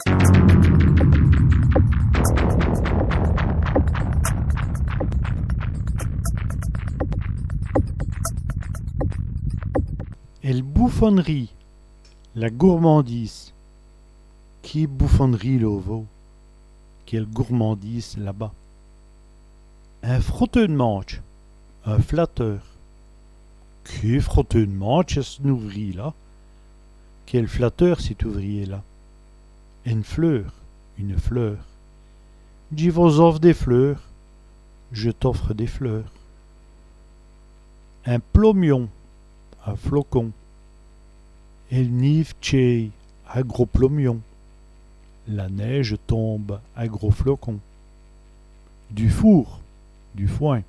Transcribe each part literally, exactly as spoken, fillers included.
El boufon'rîye, la gourmandise. Qué boufon'rîye lauvau, quelle gourmandise là-bas. In froteû d' mantche, un flatteur. Qué froteû d' mantche, ç' ouvrî-là. Quel flatteur, cet ouvrier-là. Ène fleûr, une fleur. Dji vos-ofre dès fleûrs, je t'offre des fleurs. In plomion, un flocon. El nîve tchét à gros plomions. La neige tombe à gros flocons. Du four, du foin.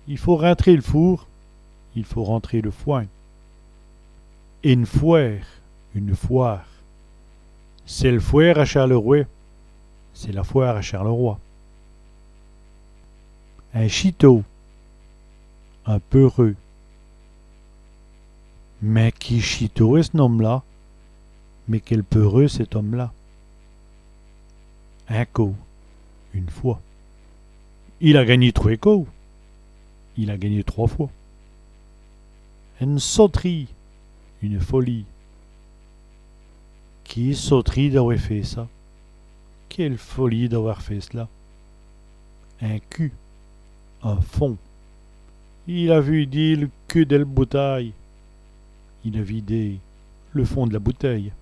I faut rintrer l' four, il faut rentrer le foin. Ène fwêre, une foire. C'èst l' fwêre à Châlèrwè, c'est la foire à Charleroi. In chitaud, un peureux. Mins qué chitaud èst ç' n-ome-là, mais quel peureux cet homme-là. In côp, une fois. Il a gangnî trwès côps, il a gagné trois fois. Ène soterîye, une folie. Qué soterîye d'awè fét ça. Quelle folie d'avoir fait cela. In cu, un fond. Il a vûdî l' cu dèl boutâye. Il a vidé le fond de la bouteille.